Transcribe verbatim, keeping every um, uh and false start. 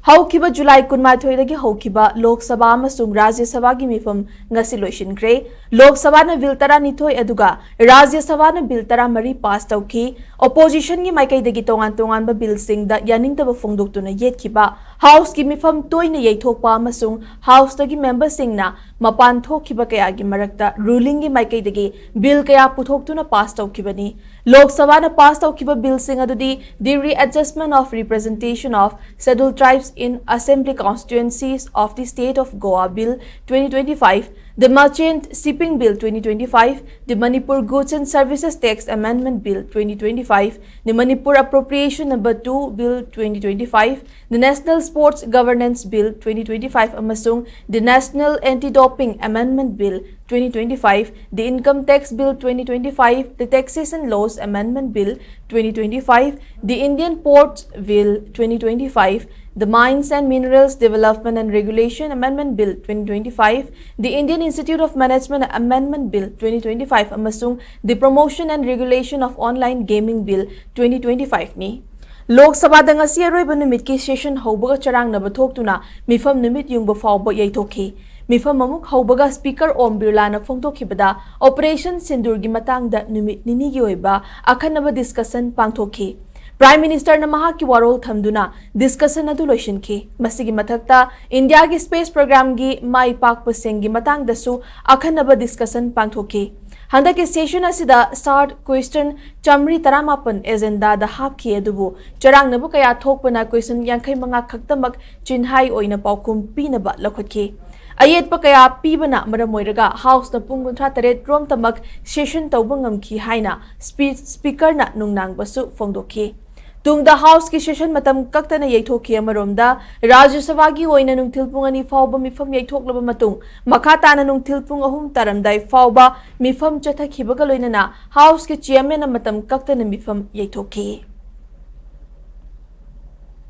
ꯍꯧꯈꯤꯕ ꯖꯨꯂꯥꯏ ꯀꯨꯟꯃꯥꯊꯣꯏꯗꯒꯤ ꯍꯧꯈꯤꯕ ꯂꯣꯛ ꯁꯚꯥ ꯑꯃꯁꯨꯡ ꯔꯥꯖ꯭ꯌ ꯁꯚꯥꯒꯤ ꯃꯤꯐꯝ ꯉꯁꯤ ꯂꯣꯏꯁꯤꯟꯈ꯭ꯔꯦ꯫ ꯂꯣꯛ ꯁꯚꯥꯅ ꯕꯤꯜ ꯇꯔꯥꯅꯤꯊꯣꯏ ꯑꯗꯨꯒ ꯔꯥꯖ꯭ꯌ ꯁꯚꯥꯅ ꯕꯤꯜ ꯇꯔꯥꯃꯔꯤ ꯄꯥꯁ ꯇꯧꯈꯤ꯫ ꯑꯣꯄꯣꯖꯤꯁꯟꯒꯤ ꯃꯥꯏꯀꯩꯗꯒꯤ ꯇꯣꯉꯥꯟ ꯇꯣꯉꯥꯟꯕ ꯕꯤꯜꯁꯤꯡꯗ ꯌꯥꯅꯤꯡꯗꯕ ꯐꯣꯡꯗꯣꯛꯇꯨꯅ ꯌꯦꯠꯈꯤꯕ, ꯍꯥꯎꯁꯀꯤ ꯃꯤꯐꯝ ꯇꯣꯏꯅ ꯌꯩꯊꯣꯛꯄ ꯑꯃꯁꯨꯡ ꯍꯥꯎꯁꯇꯒꯤ ꯃꯦꯝꯕꯔꯁꯤꯡꯅ ꯃꯄꯥꯟ ꯊꯣꯛꯈꯤꯕ ꯀꯌꯥꯒꯤ ꯃꯔꯛꯇ ꯔꯨꯂꯤꯡꯒꯤ ꯃꯥꯏꯀꯩꯗꯒꯤ ꯕꯤꯜ ꯀꯌꯥ ꯄꯨꯊꯣꯛꯇꯨꯅ ꯄꯥꯁ ꯇꯧꯈꯤꯕꯅꯤ꯫ ꯂꯣꯛ ꯁꯚꯥꯅ ꯄꯥꯁ ꯇꯧꯈꯤꯕ ꯕꯤꯜꯁꯤꯡ ꯑꯗꯨꯗꯤ the Readjustment of Representation of Scheduled Tribes in Assembly Constituencies of the State of Goa Bill twenty twenty-five, the Merchant Shipping Bill twenty twenty-five, the Manipur Goods and Services Tax Amendment Bill twenty twenty-five, the Manipur Appropriation Number two Bill twenty twenty-five, the National Sports Governance Bill twenty twenty-five ꯑꯃꯁꯨꯡ the National Anti-Doping Amendment Bill twenty twenty-five, the Income Tax Bill twenty twenty-five, the Taxation Laws Amendment Bill twenty twenty-five, the Indian Ports Bill twenty twenty-five, the Mines and Minerals Development and Regulation Amendment Bill twenty twenty-five, the Indian Institute of Management Amendment Bill twenty twenty-five ꯑꯃꯁꯨꯡ the Promotion and Regulation of Online Gaming Bill twenty twenty-five ꯅꯤ꯫ ꯂꯣꯛ ꯁꯚꯥꯗ ꯉꯁꯤ ꯑꯔꯣꯏꯕ ꯅꯨꯃꯤꯠꯀꯤ session ꯍꯧꯕꯒ ꯆꯔꯥꯡꯅꯕ ꯊꯣꯛꯇꯨꯅ ꯃꯤꯐꯝ ꯅꯨꯃꯤꯠ ꯌꯨꯡꯕ ꯐꯥꯎꯕ ꯌꯩꯊꯣꯛꯈꯤ꯫ ꯃꯤꯐꯝ ꯑꯃꯨꯛ ꯍꯧꯕꯒ ꯁ꯭ꯄꯤꯀꯔ ꯑꯣꯝ ꯕꯤꯔꯂꯥꯅ ꯐꯣꯡꯗꯣꯛꯈꯤꯕꯗ ꯑꯣꯄꯔꯦꯁꯟ ꯁꯤꯟꯗꯨꯔꯒꯤ ꯃꯇꯥꯡꯗ ꯅꯨꯃꯤꯠ ꯅꯤꯅꯤꯒꯤ ꯑꯣꯏꯕ ꯑꯈꯟꯅꯕ ꯗꯤꯁꯀꯁꯟ ꯄꯥꯡꯊꯣꯛꯈꯤ꯫ ꯄ꯭ꯔꯥꯏꯝ ꯃꯤꯅꯤꯁꯇꯔꯅ ꯃꯍꯥꯛꯀꯤ ꯋꯥꯔꯣꯜ ꯊꯝꯗꯨꯅ ꯗꯤꯁꯀꯁꯟ ꯑꯗꯨ ꯂꯣꯏꯁꯤꯟꯈꯤ꯫ ꯃꯁꯤꯒꯤ ꯃꯊꯛꯇ ꯏꯟꯗꯤꯌꯥꯒꯤ ꯁ꯭ꯄꯦꯁ ꯄ꯭ꯔꯣꯒ꯭ꯔꯥꯝꯒꯤ ꯃꯥꯏ ꯄꯥꯛꯄꯁꯤꯡꯒꯤ ꯃꯇꯥꯡꯗꯁꯨ ꯑꯈꯟꯅꯕ ꯗꯤꯁꯀꯁꯟ ꯄꯥꯡꯊꯣꯛꯈꯤ꯫ ꯍꯟꯗꯛꯀꯤ ꯁꯦꯁꯟ ꯑꯁꯤꯗ ꯁꯥꯔꯠ ꯀ꯭ꯋꯦꯁꯇꯟ ꯆꯥꯃꯔꯤ ꯇꯔꯥꯃꯥꯄꯟ ꯑꯦꯖꯦꯟꯗꯥꯗ ꯍꯥꯞꯈꯤ, ꯑꯗꯨꯕꯨ ꯆꯔꯥꯡꯅꯕ ꯀꯌꯥ ꯊꯣꯛꯄꯅ ꯀ꯭ꯋꯦꯁꯟ ꯌꯥꯡꯈꯩ ꯃꯉꯥ ꯈꯛꯇꯃꯛ ꯆꯤꯟꯍꯥꯏ ꯑꯣꯏꯅ ꯄꯥꯎꯈꯨꯝ ꯄꯤꯅꯕ ꯂꯧꯈꯠꯈꯤ꯫ ꯑꯌꯦꯠꯄ ꯀꯌꯥ ꯄꯤꯕꯅ ꯃꯔꯝ ꯑꯣꯏꯔꯒ ꯍꯥꯎꯁꯅ ꯄꯨꯡ ꯀꯨꯟꯊ꯭ꯔꯥ ꯇꯔꯦꯠ ꯔꯣꯝꯇꯃꯛ ꯁꯦꯁꯟ ꯇꯧꯕ ꯉꯝꯈꯤ ꯍꯥꯏꯅ ꯁ꯭ꯄꯤ-, ꯁ꯭ꯄꯤꯀꯔꯅ ꯅꯨꯡꯅꯥꯡꯕꯁꯨ ꯐꯣꯡꯗꯣꯛꯈꯤ꯫ ꯇꯨꯡꯗ ꯍꯥꯎꯁꯀꯤ ꯁꯦꯁꯟ ꯃꯇꯝ ꯀꯛꯇꯅ ꯌꯩꯊꯣꯛꯈꯤ꯫ ꯑꯃꯔꯣꯝꯗ, ꯔꯥꯖ꯭ꯌ ꯁꯚꯥꯒꯤ ꯑꯣꯏꯅ ꯅꯨꯡꯊꯤꯜ ꯄꯨꯡ ꯑꯅꯤ ꯐꯥꯎꯕ ꯃꯤꯐꯝ ꯌꯩꯊꯣꯛꯂꯕ ꯃꯇꯨꯡ, ꯃꯈꯥ ꯇꯥꯅ ꯅꯨꯡꯊꯤꯜ ꯄꯨꯡ ꯑꯍꯨꯝ ꯇꯥꯔꯝꯗꯥꯏ ꯐꯥꯎꯕ ꯃꯤꯐꯝ ꯆꯠꯊꯈꯤꯕꯒ ꯂꯣꯏꯅꯅ ꯍꯥꯎꯁꯀꯤ ꯆꯤꯌꯔꯃꯦꯟꯅ ꯃꯇꯝ ꯀꯛꯇꯅ ꯃꯤꯐꯝ ꯌꯩꯊꯣꯛꯈꯤ꯫